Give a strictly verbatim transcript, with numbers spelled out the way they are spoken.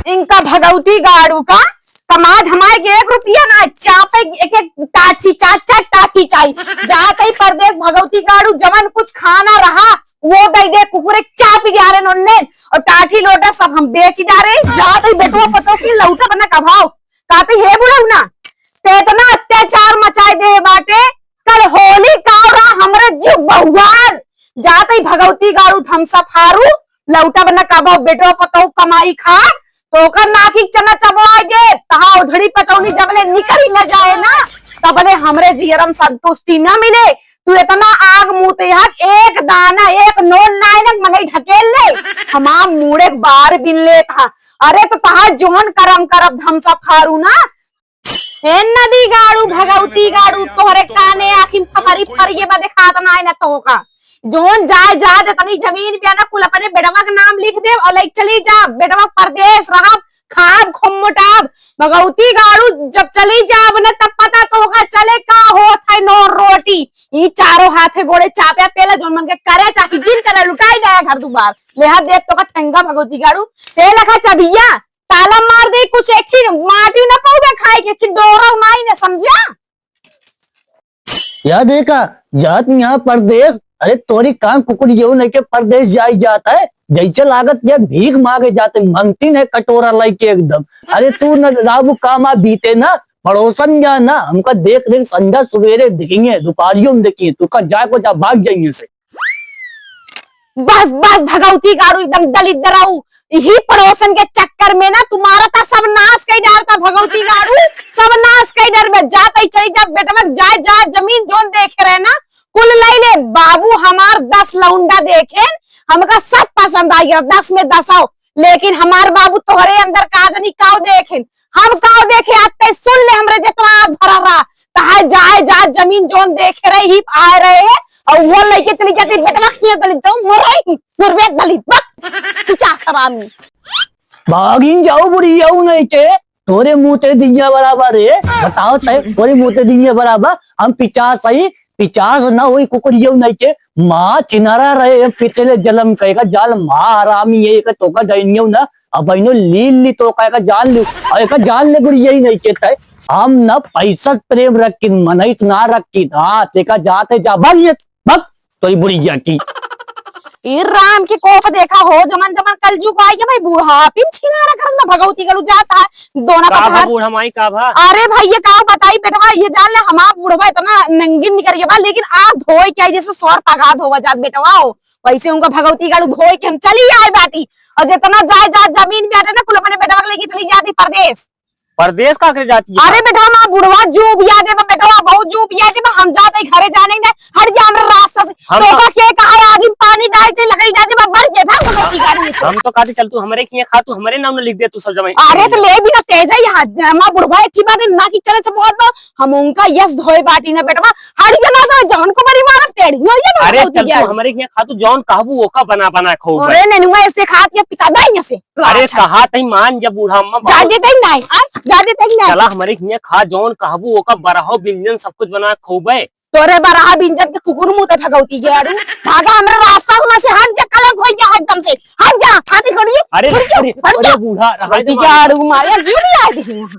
इनका भगौती गाड़ू का कमाए धमाए के एक रुपया ना, चापे एक एक टाठी, चार चार टाठी चाही। जात ही परदेस भगौती गाड़ू, जवन कुछ खाना रहा, वो दे दे, कुकुरे चापी डारे नोन्ने, और टाठी लोटा सब हम बेची डारे। जात ही बेटवा पतोह की लौटा बना कभाओ, कहते हे बुढ़ऊ ना, ते इतना अत्याचार मचाए दे बाटे, कल होली काव रहा हमरे जीव बहुआल। जात ही भगौती गाड़ू थम्सअप हारू, लौटा बना कभाओ बेटवा पतोह कमाई खात, तो ओकर नाकी के चना चबवाई दे, तहा उधड़ी पचौनी जबले निकरी न जाए ना, तबले हमरे जियरम संतुष्टि न मिले। तू इतना आग मुते हक, एक दाना, एक नोन नाइनक मनई ढकेल ले, हमार मूड़े के बार बिन लेत हा। अरे तो तहा जोन करम करब थम्सअप हारू ना, हे नदी गाड़ू, भगौती गाड़ू, तोहरे काने आँखी में फफरी फरिए बा देखात नाई ना तोहका। जोन जाए जाए इतनी जमीन बिया ना, कुल अपने बेटवा के नाम लिख देब और लइके चली जा। बेटवा परदेस रहब, खाब खूब मोटाब। भगौती गाड़ू, जब चली जाब ना तब पता तोहका चले का होत है नोर रोटी। ई चारों हाथे गोड़े चापे पेला, जोन मन के करे चाही, जिन करे लुटाई जाए घर दुआर। लेहा देख तोहका ठेंगा भगौती गाड़ू, ते लखा चबिया। ताला मार दे, कुछ एक ही माटी न पाउबे खाए के, कि डोरा नाई न समझा। या देखा, जात यहाँ परदेस, अरे तोरी काम कुकुर येऊ नहीं के परदेस जाई जात है, जैसे लागत ये भीख मांगे जाते, मंगती ने कटोरा लाई के एकदम। अरे तू न राबू काम आ बीते ना, पड़ोसन जा ना, हमका देख देख संझा सुबेरे दिखेंगे, दुपहरियों में देखिए, तू का जाए को जा भाग जाइए से। बस, बस, भगौती गाड़ू एकदम दलित दराऊ। यही पड़ोसन के चक्कर में ना तुम्हारा ता सब नाश कई डारता भगौती गाड़ू, सब नाश कई डर में जात ही चली जा बेटवा, जाए, जाए जमीन जोन देखे रहे ना, कुल लई ले। बाबू हमार दस लौंडा देखे, हमका सब पसंद आई गया, दस में दस आओ, लेकिन हमार बाबू तोहरे अंदर का जनी काव देखे, हम काव देखे, आज तय सुन ले हमरे जितना आग भरा रहा, तहाय जाए जाए जमीन जोन देखे रहे ही आए रहे हैं, और वो लेके चली जाती बेटवा खिया दलित तो मरई, मरबे दलित बक, पिचास हरामी। भागिन जाओ बुढ़िया नहीं के, तोरे मुँह ते दिया बराबर है, बताओ तय, तोरे मुँह ते दिया बराबर, हम पिचास सही, पिचास ना होई कुकुरियो नहीं के, माँ चिनारा रहे हैं पिछले जन्म का, एका जाल माँ हरामी है, एका तोका डैनियो ना, अब इनो लील ली तोका, एका जान ली, और एका जान ले बुढ़िया ही नहीं के तय, हम ना पैसा प्रेम रखी, मनई से ना रखी, हाँ, तेका जाते जा, भाग ये, भाग, तोरी बुढ़िया की। ई राम की कोख देखा हो, जमन जमन कलजुग आई है भाई, बुढ़ापी में छिनारा करत में भगौती गलू जात है, दोना का भा पतहर। बूढ़ा माई का भा? अरे भाई, ये का बताई बेटवा, ये जान ले, हमार बुढ़वा इतना नंगिन निकल गया बा, लेकिन आप धोए के आई जैसे सौर पगा धोवा जात बेटवा हो, वैसे उनका भगौती गलू धोए के हम चली आए बाटी, और जितना जाए जाए जमीन बाटे ना, कुल अपने बेटवा के लेके चली जाती परदेस। परदेस का करे जाती है? अरे बेटवा, हमार बुढ़वा जूबिया देबा बेटवा, बहुत जूबिया देबा, हम जाते घरे जाने ना, हट जा हमरे रास्ता से। हम तो तोका के कहा है, आगी में पानी डाल दे, लकड़ी डाल दे, बस मर जाए, भाग भगौती गाड़ी में। हम तो कहते चल तू हमरे खिया खा, तू हमरे नाम न लिख दे तू सब जमीन। अरे तो ले भी ना तेज है यहाँ, हमार बुढ़वा एक ही बात है, ना कि चले से बहुत बार, हम उनका यस धोए बाटी ना बेटवा, हट जा ना, जौन को बड़ी मारब टेढ़ी हो जा ना अरे भगौती चल तू गाड़ी। हमरे खिया खा, तू जौन कहबू ओका बना बना खाऊ अरे बस। नेनुआ ऐसे खा के पिता दाई से। अरे अच्छा। कहा तई मान जब बूढ़ा अम्मा जा बहुत देते ही नहीं, आ? जा देते ही नहीं। चला हमरे हियाँ खा, जौन कहबू ओका बरहो व्यंजन सब कुछ बना के खौबे। तोरे बरहा व्यंजन के कुकुर मुँह ते भगौती गाड़ू। भागा हमरे रास्ता में से हट जा, कलंक हो गया एकदम से। हट जा, हाथी छोड़िए। अरे, छोड़िए, अरे, हट अरे जा। बूढ़ा, रहा भगौती दे गाड़ू मारे, अब जीव भी आ गई यहाँ।